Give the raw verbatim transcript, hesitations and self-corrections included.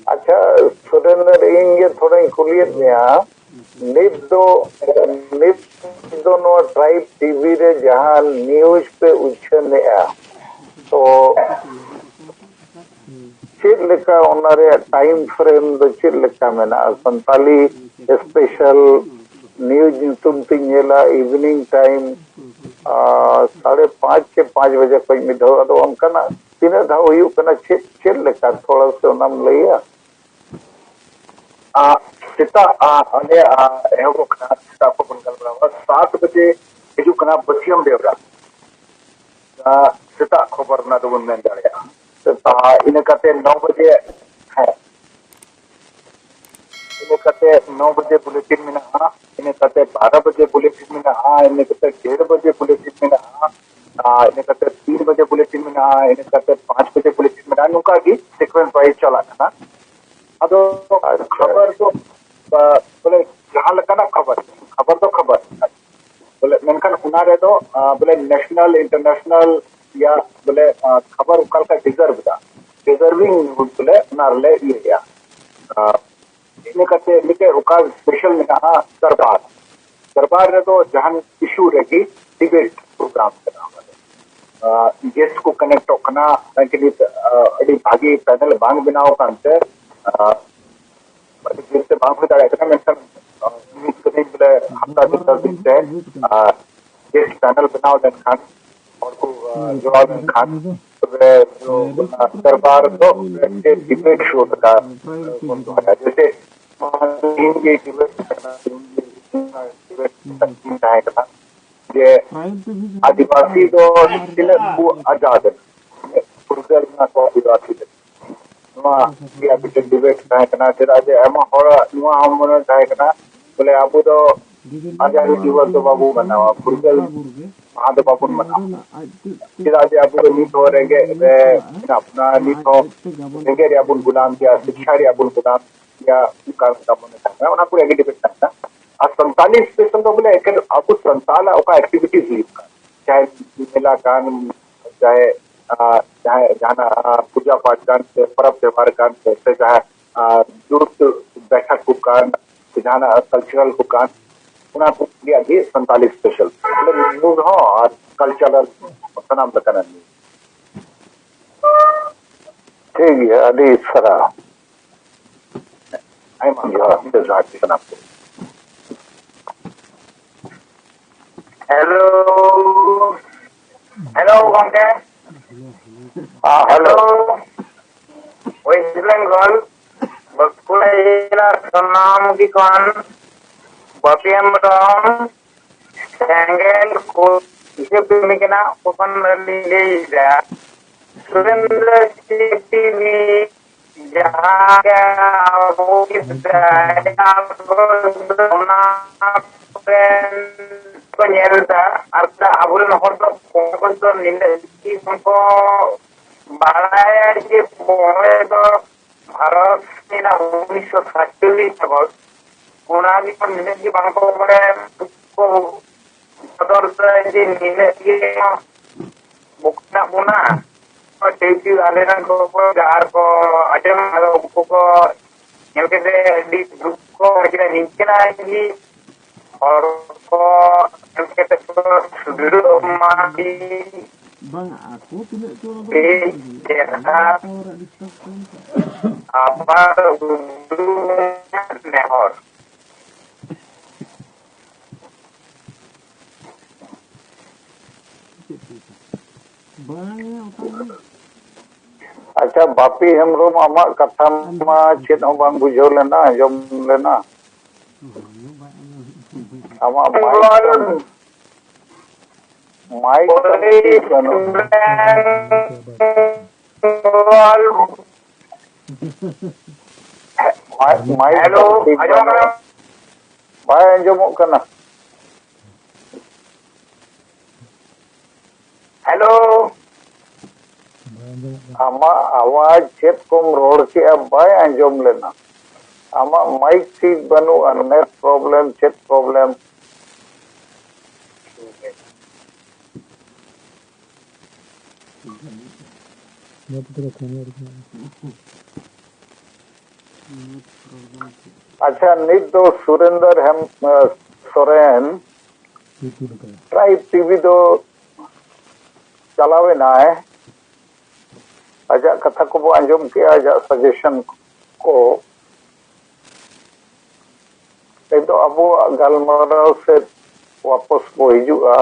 ᱟᱪᱪᱷᱟ, ᱥᱩᱨᱮᱱᱫᱨ, ᱤᱧ ᱜᱮ ᱛᱷᱚᱲᱟᱧ ᱠᱩᱞᱤᱭᱮᱫ ᱢᱮᱭᱟ, ᱱᱤᱛ ᱫᱚ, ᱱᱤᱛ ᱫᱚ ᱱᱚᱣᱟ ᱴᱨᱟᱭᱤᱵᱽ ᱴᱤᱵᱷᱤ ᱨᱮ ᱡᱟᱦᱟᱸ ᱱᱤᱭᱩᱡᱽ ᱯᱮ ᱩᱪᱷᱟᱹᱱᱮᱜᱼᱟ, ᱛᱚ ᱪᱮᱫ ᱞᱮᱠᱟ ᱚᱱᱟ ᱨᱮᱭᱟᱜ ᱴᱟᱭᱤᱢ ᱯᱷᱨᱮᱢ ᱫᱚ ᱪᱮᱫ ᱞᱮᱠᱟ ᱢᱮᱱᱟᱜᱼᱟ? ᱥᱟᱱᱛᱟᱞᱤ ᱥᱯᱮᱥᱟᱞ ᱱᱤᱭᱩᱡᱽ ᱧᱩᱛᱩᱢ ᱛᱤᱧ ᱧᱮᱞᱟ, ᱤᱵᱷᱤᱱᱤᱝ ᱴᱟᱭᱤᱢ, ᱟᱨ ᱥᱟᱲᱮ ᱯᱟᱸᱪ ᱥᱮ ᱯᱟᱸᱪ ᱵᱟᱡᱮ ᱠᱷᱚᱱ ᱢᱤᱫ ᱫᱷᱟᱣ᱾ ᱟᱫᱚ ᱚᱱᱠᱟᱱᱟᱜ ᱛᱤᱱᱟᱹᱜ ᱫᱷᱟᱣ ᱦᱩᱭᱩᱜ ᱠᱟᱱᱟ, ᱪᱮᱫ, ᱪᱮᱫ ᱞᱮᱠᱟ, ᱛᱷᱚᱲᱟ ᱥᱮ ᱚᱱᱟᱢ ᱞᱟᱹᱭᱟ? ᱟᱨ ᱥᱮᱛᱟᱜ ᱟᱞᱮᱭᱟᱜ ᱮᱦᱚᱵᱚᱜ ᱠᱟᱱᱟ, ᱥᱮᱛᱟᱜ ᱠᱷᱚᱱ ᱵᱚᱱ ᱜᱟᱞᱢᱟᱨᱟᱣᱟ, ᱥᱟᱛ ᱵᱟᱡᱮ ᱦᱤᱡᱩᱜ ᱠᱟᱱᱟ ᱵᱟᱹᱥᱭᱟᱹᱢ ᱵᱮᱣᱨᱟ᱾ ᱥᱮᱛᱟᱜ ᱠᱷᱚᱵᱚᱨ ᱚᱱᱟ ᱫᱚᱵᱚᱱ ᱢᱮᱱ ᱫᱟᱲᱮᱭᱟᱜᱼᱟ᱾ ᱟᱨ ᱤᱱᱟᱹ ᱠᱟᱛᱮ ᱱᱚ ᱵᱟᱡᱮ, ᱦᱮᱸ, ᱤᱱᱟᱹ ᱠᱟᱛᱮ ᱱᱚ ᱵᱟᱡᱮ ᱵᱩᱞᱮᱴᱤᱱ ᱢᱮᱱᱟᱜᱼᱟ, ᱤᱱᱟᱹ ᱠᱟᱛᱮ ᱵᱟᱨᱚ ᱵᱟᱡᱮ ᱵᱩᱞᱮᱴᱤᱱ ᱢᱮᱱᱟᱜᱼᱟ, ᱤᱱᱟᱹ ᱠᱟᱛᱮ ᱰᱮᱲ ᱵᱟᱡᱮ ᱵᱩᱞᱮᱴᱤᱱ ᱢᱮᱱᱟᱜᱼᱟ, ᱟᱨ ᱤᱱᱟᱹ ᱠᱟᱛᱮ ᱛᱤᱱ ᱵᱟᱡᱮ ᱵᱩᱞᱮᱴᱤᱱ ᱢᱮᱱᱟᱜᱼᱟ, ᱤᱱᱟᱹ ᱠᱟᱛᱮ ᱯᱟᱸᱪ ᱵᱟᱡᱮ ᱵᱩᱞᱮᱴᱤᱱ ᱢᱮᱱᱟᱜᱼᱟ᱾ ᱱᱚᱝᱠᱟ ᱜᱮ ᱥᱤᱠᱩᱭᱮᱱᱥ ᱣᱟᱭᱤᱡ ᱪᱟᱞᱟᱜ ᱠᱟᱱᱟ᱾ ᱟᱫᱚ ᱠᱷᱚᱵᱚᱨ ᱫᱚ ᱵᱚᱞᱮ ᱡᱟᱦᱟᱸ ᱞᱮᱠᱟᱱᱟᱜ ᱠᱷᱚᱵᱚᱨ, ᱠᱷᱚᱵᱚᱨ ᱫᱚ ᱠᱷᱚᱵᱚᱨ᱾ ᱵᱚᱞᱮ ᱢᱮᱱᱠᱷᱟᱱ ᱚᱱᱟ ᱨᱮᱫᱚ ᱵᱚᱞᱮ ᱱᱮᱥᱱᱟᱞ ᱤᱱᱴᱟᱨᱱᱮᱥᱱᱟᱞ ᱭᱟ ᱵᱚᱞᱮ ᱠᱷᱚᱵᱚᱨ ᱚᱠᱟ ᱞᱮᱠᱟ ᱰᱤᱡᱟᱨᱵᱷ ᱫᱟ, ᱰᱤᱡᱟᱨᱵᱷᱤᱝ ᱵᱚᱞᱮ ᱚᱱᱟ ᱨᱮᱞᱮ ᱤᱭᱟᱹᱭᱟ᱾ ᱤᱱᱟᱹ ᱠᱟᱛᱮ ᱢᱤᱫᱴᱮᱡ ᱚᱠᱟ ᱥᱯᱮᱥᱟᱞ ᱢᱮᱱᱟᱜᱼᱟ ᱫᱚᱨᱵᱟᱨ, ᱫᱚᱨᱵᱟᱨ ᱨᱮᱫᱚ ᱡᱟᱦᱟᱱ ᱤᱥᱩ ᱨᱮᱜᱮ ᱰᱤᱵᱮᱴ ᱯᱨᱳᱜᱨᱟᱢ ᱠᱟᱱᱟ᱾ ᱜᱮᱥᱴ ᱠᱚ ᱠᱟᱱᱮᱠᱴᱚᱜ ᱠᱟᱱᱟ, ᱢᱮᱱᱠᱷᱟᱱ ᱱᱤᱛ ᱟᱹᱰᱤ ᱵᱷᱟᱹᱜᱤ ᱯᱮᱱᱮᱞ ᱵᱟᱝ ᱵᱮᱱᱟᱣ ᱟᱠᱟᱱᱛᱮ ᱟᱹᱰᱤ ᱫᱤᱱ ᱛᱮ ᱵᱟᱝ ᱦᱩᱭ ᱫᱟᱲᱮᱭᱟᱜ ᱠᱟᱱᱟ᱾ ᱢᱮᱱᱠᱷᱟᱱ ᱩᱢᱤᱫ ᱠᱟᱹᱫᱟᱹᱧ ᱵᱚᱞᱮ ᱦᱟᱯᱛᱟ ᱫᱤᱱ ᱫᱚᱥ ᱫᱤᱱ ᱛᱮ ᱜᱮᱥᱴ ᱯᱮᱱᱮᱞ ᱵᱮᱱᱟᱣ ᱞᱮᱱᱠᱷᱟᱱ ᱦᱚᱲ ᱠᱚ ᱡᱚᱲᱟᱣ ᱞᱮᱱᱠᱷᱟᱱ ᱛᱚᱵᱮ ᱫᱚᱨᱵᱟᱨ ᱫᱚ ᱰᱤᱵᱮᱴ ᱥᱳ ᱞᱮᱠᱟ ᱵᱚᱱ ᱫᱚᱦᱚᱭᱟ᱾ ᱡᱮᱭᱥᱮ ᱛᱮᱦᱮᱧ ᱜᱮ ᱰᱤᱵᱮᱴ ᱠᱟᱱᱟ, ᱛᱮᱦᱮᱧ ᱜᱮ ᱰᱤᱵᱮᱴ ᱛᱟᱦᱮᱸ ᱠᱟᱱᱟ ᱡᱮ ᱟᱹᱫᱤᱵᱟᱹᱥᱤ ᱫᱚ ᱛᱤᱱᱟᱹᱜ ᱠᱚ ᱟᱡᱟᱫ ᱮᱱᱟ, ᱯᱷᱩᱨᱜᱟᱹᱞ ᱮᱱᱟ ᱠᱚ ᱟᱹᱫᱤᱵᱟᱹᱥᱤ ᱫᱚ᱾ ᱱᱚᱣᱟ ᱨᱮᱭᱟᱜ ᱢᱤᱫᱴᱮᱱ ᱰᱤᱵᱮᱴ ᱛᱟᱦᱮᱸ ᱠᱟᱱᱟ᱾ ᱪᱮᱫᱟᱜ ᱡᱮ ᱟᱭᱢᱟ ᱦᱚᱲᱟᱜ ᱱᱚᱣᱟ ᱦᱚᱸ ᱢᱚᱱᱮ ᱛᱟᱦᱮᱸ ᱠᱟᱱᱟ ᱵᱚᱞᱮ ᱟᱵᱚ ᱫᱚ ᱟᱡᱟᱫᱤ ᱫᱤᱵᱚᱥ ᱫᱚ ᱵᱟᱵᱚ ᱢᱟᱱᱟᱣᱟ, ᱯᱷᱩᱨᱜᱟᱹᱞ ᱢᱟᱦᱟ ᱫᱚ ᱵᱟᱵᱚᱱ ᱢᱟᱱᱟᱣᱟ᱾ ᱪᱮᱫᱟᱜ ᱡᱮ ᱟᱵᱚ ᱫᱚ ᱱᱤᱛ ᱦᱚᱸ ᱨᱮᱸᱜᱮᱡ ᱨᱮ ᱢᱮᱱᱟᱜ ᱵᱚᱱᱟ, ᱱᱤᱛ ᱦᱚᱸ ᱨᱮᱸᱜᱮᱡ ᱨᱮᱭᱟᱜ ᱵᱚᱱ ᱜᱩᱞᱟᱢ ᱜᱮᱭᱟ, ᱥᱤᱠᱷᱟ ᱨᱮᱭᱟᱜ ᱵᱚᱱ ᱜᱩᱞᱟᱢ ᱜᱮᱭᱟ, ᱚᱱᱠᱟ ᱞᱮᱠᱟ ᱢᱚᱱᱮ ᱛᱟᱦᱮᱸ ᱠᱟᱱᱟ᱾ ᱚᱱᱟ ᱠᱚ ᱨᱮᱭᱟᱜ ᱜᱮ ᱰᱤᱵᱮᱴ ᱛᱟᱦᱮᱸ ᱠᱟᱱᱟ᱾ ᱟᱨ ᱥᱟᱱᱛᱟᱞᱤ ᱥᱯᱮᱥᱟᱞ ᱫᱚ ᱵᱚᱞᱮ ᱮᱠᱮᱱ ᱟᱵᱚ ᱥᱟᱱᱛᱟᱞᱟᱜ ᱚᱠᱟ ᱮᱠᱴᱤᱵᱷᱤᱴᱤᱡᱽ ᱦᱩᱭᱩᱜ ᱠᱟᱱ, ᱪᱟᱦᱮ ᱢᱮᱞᱟ ᱠᱟᱱ, ᱪᱟᱦᱮ ᱟᱨ ᱡᱟᱦᱟᱸᱭ ᱡᱟᱦᱟᱱᱟᱜ, ᱟᱨ ᱯᱩᱡᱟ ᱯᱟᱴ ᱠᱟᱱ ᱥᱮ ᱯᱚᱨᱚᱵᱽ ᱛᱮᱣᱦᱟᱨ ᱠᱟᱱ ᱥᱮ, ᱥᱮ ᱡᱟᱦᱟᱸ, ᱟᱨ ᱡᱩᱴ ᱵᱮᱴᱷᱟᱠ ᱠᱚ ᱠᱟᱱ ᱥᱮ ᱡᱟᱦᱟᱱᱟᱜ ᱠᱟᱞᱪᱟᱨᱟᱞ ᱠᱚ ᱠᱟᱱ, ᱚᱱᱟ ᱠᱚ ᱨᱮᱭᱟᱜ ᱜᱮ ᱥᱟᱱᱛᱟᱞᱤ ᱥᱯᱮᱥᱟᱞ᱾ ᱵᱚᱞᱮ ᱢᱩᱰ ᱦᱚᱸ ᱟᱨ ᱠᱟᱞᱪᱟᱨᱟᱞ ᱥᱟᱱᱟᱢ ᱞᱮᱠᱟᱱᱟᱜ ᱜᱮ᱾ ᱴᱷᱤᱠ ᱜᱮᱭᱟ, ᱟᱹᱰᱤ ᱥᱟᱨᱦᱟᱣ᱾ ᱟᱭᱢᱟ ᱡᱚᱦᱟᱨ, ᱡᱚᱦᱟᱨ ᱜᱮ ᱥᱟᱱᱟᱢ ᱠᱚ᱾ ᱦᱮᱞᱳ, ᱦᱮᱞᱳ ᱜᱚᱝᱠᱮ᱾ ᱦᱮᱸ, hello. Hello. West Bengal, Bankura ᱡᱮᱞᱟ ᱥᱳᱱᱟᱢᱩᱠᱷᱤ ᱠᱷᱚᱱ ᱵᱟᱯᱤ ᱦᱮᱢᱵᱨᱚᱢ, ᱥᱮᱸᱜᱮᱞ ᱠᱚ ᱦᱤᱥᱟᱹᱵ ᱠᱟᱹᱢᱤ ᱠᱟᱱᱟ, ᱚᱠᱟ ᱠᱷᱚᱱ ᱞᱤᱧ ᱞᱟᱹᱭᱮᱫᱟ᱾ ᱥᱩᱨᱮᱱᱫᱨᱚ ᱴᱤᱵᱷᱤ ᱡᱟᱦᱟᱸ ᱜᱮ ᱟᱵᱚ ᱠᱮᱫᱟᱭ, ᱟᱵᱚ ᱚᱱᱟ ᱠᱚᱨᱮᱱ ᱠᱚ ᱧᱮᱞ ᱮᱫᱟ, ᱟᱨ ᱟᱵᱚᱨᱮᱱ ᱦᱚᱲ ᱫᱚ ᱠᱚᱢ ᱠᱚ ᱫᱚ ᱱᱤᱱᱟᱹᱜ ᱜᱮ ᱠᱚ ᱵᱟᱲᱟᱭᱟ ᱡᱮ ᱯᱚᱨᱮ ᱫᱚ ᱵᱷᱟᱨᱚᱛ ᱨᱮᱱᱟᱜ ᱩᱱᱤᱥᱥᱚ ᱥᱟᱛᱪᱚᱞᱞᱤᱥ ᱥᱟᱵᱚᱛ, ᱚᱱᱟ ᱜᱮ ᱱᱤᱱᱟᱹᱜ ᱜᱮ ᱵᱟᱝ ᱠᱚ ᱵᱟᱲᱟᱭᱟ, ᱠᱚ ᱵᱚᱫᱚᱞ ᱫᱟ ᱡᱮ ᱱᱤᱱᱟᱹᱜ ᱜᱮ ᱵᱚᱠᱟ ᱢᱮᱱᱟᱜ ᱵᱚᱱᱟ᱾ ᱴᱷᱤᱠ ᱴᱷᱤᱠ ᱟᱞᱮ ᱨᱮᱱ ᱠᱚ ᱠᱚ ᱡᱟᱦᱟᱸ ᱨᱮᱠᱚ ᱟᱸᱡᱚᱢ ᱟᱫᱚ ᱩᱱᱠᱩ ᱠᱚ ᱧᱮᱞ ᱠᱟᱛᱮ ᱟᱹᱰᱤ ᱫᱩᱠ ᱠᱚ ᱵᱩᱡᱷᱟᱹᱣᱟ᱾ ᱱᱤᱝᱠᱟᱹᱱᱟᱜ ᱡᱩᱫᱤ ᱦᱚᱲ ᱠᱚ ᱧᱮᱞ ᱠᱟᱛᱮ ᱠᱚ ᱥᱩᱫᱷᱟᱹᱨᱚᱜ ᱢᱟ, ᱟᱹᱰᱤ ᱵᱟᱝ, ᱟᱠᱚ ᱛᱤᱱᱟᱹᱜ ᱪᱚ ᱚᱱᱟ ᱫᱚ ᱵᱮᱥ ᱪᱮᱦᱨᱟ᱾ ᱴᱟᱣᱟᱨ ᱟᱹᱰᱤ ᱰᱤᱥᱴᱟᱨᱵ ᱠᱟᱱᱟ᱾ ᱟᱵᱟᱨ ᱩᱫᱩᱜ ᱱᱮᱦᱚᱨ᱾ ᱪᱮᱫ ᱠᱚ ᱢᱮᱛᱟᱜᱼᱟ? ᱵᱟᱝ ᱚᱴᱟᱝ ᱞᱮᱱᱟ᱾ ᱟᱪᱪᱷᱟ, ᱵᱟᱯᱤ ᱦᱮᱢᱵᱨᱚᱢ, ᱟᱢᱟᱜ ᱠᱟᱛᱷᱟ ᱢᱟ ᱪᱮᱫ ᱦᱚᱸ ᱵᱟᱝ ᱵᱩᱡᱷᱟᱹᱣ ᱞᱮᱱᱟ, ᱟᱸᱡᱚᱢ ᱞᱮᱱᱟ᱾ ᱦᱳᱭ, ᱵᱟᱝ ᱟᱸᱡᱚᱢ᱾ ᱟᱢᱟᱜ ᱢᱟᱭᱤᱠ ᱛᱟᱢ, ᱢᱟᱭᱤᱠ ᱛᱟᱢ ᱴᱷᱤᱠ ᱵᱟᱹᱱᱩᱜ᱾ ᱢᱟᱭᱤᱠ, ᱢᱟᱭᱤᱠ ᱦᱮᱞᱳ, ᱛᱟᱢ ᱴᱷᱤᱠ ᱟᱸᱡᱚᱢᱚᱜ ᱵᱟᱹᱱᱩᱜ᱾ ᱠᱟᱱᱟ? ᱵᱟᱭ ᱟᱸᱡᱚᱢᱚᱜ ᱠᱟᱱᱟ᱾ ᱦᱮᱞᱳ᱾ ᱟᱢᱟᱜ ᱟᱣᱟᱡ ᱪᱮᱫ ᱠᱚᱢ ᱨᱚᱲ ᱠᱮᱜᱼᱟ, ᱵᱟᱭ ᱟᱸᱡᱚᱢ ᱞᱮᱱᱟ᱾ ᱟᱢᱟᱜ ᱢᱟᱭᱤᱠ ᱴᱷᱤᱠ ᱵᱟᱹᱱᱩᱜᱼᱟ, ᱱᱮᱴ ᱯᱨᱚᱵᱞᱮᱢ, ᱪᱮᱫ ᱯᱨᱚᱵᱞᱮᱢ᱾ ᱟᱪᱪᱷᱟ, ᱱᱤᱛ ᱫᱚ ᱥᱩᱨᱮᱱᱫᱨᱚ ᱦᱮᱢ-, ᱮ, ᱥᱚᱨᱮᱱ ᱴᱨᱟᱭᱤᱵᱽ ᱴᱤᱵᱷᱤ ᱫᱚ ᱪᱟᱞᱟᱣ ᱮᱱᱟᱭ, ᱟᱡᱟᱜ ᱠᱟᱛᱷᱟ ᱠᱚᱵᱚ ᱟᱸᱡᱚᱢ ᱠᱮᱜᱼᱟ, ᱟᱡᱟᱜ ᱥᱟᱡᱮᱥᱚᱱ ᱠᱚ᱾ ᱱᱤᱛᱚᱜ ᱟᱵᱚᱣᱟᱜ ᱜᱟᱞᱢᱟᱨᱟᱣ ᱥᱮᱫ ᱣᱟᱯᱚᱥ ᱵᱚ ᱦᱤᱡᱩᱜᱼᱟ᱾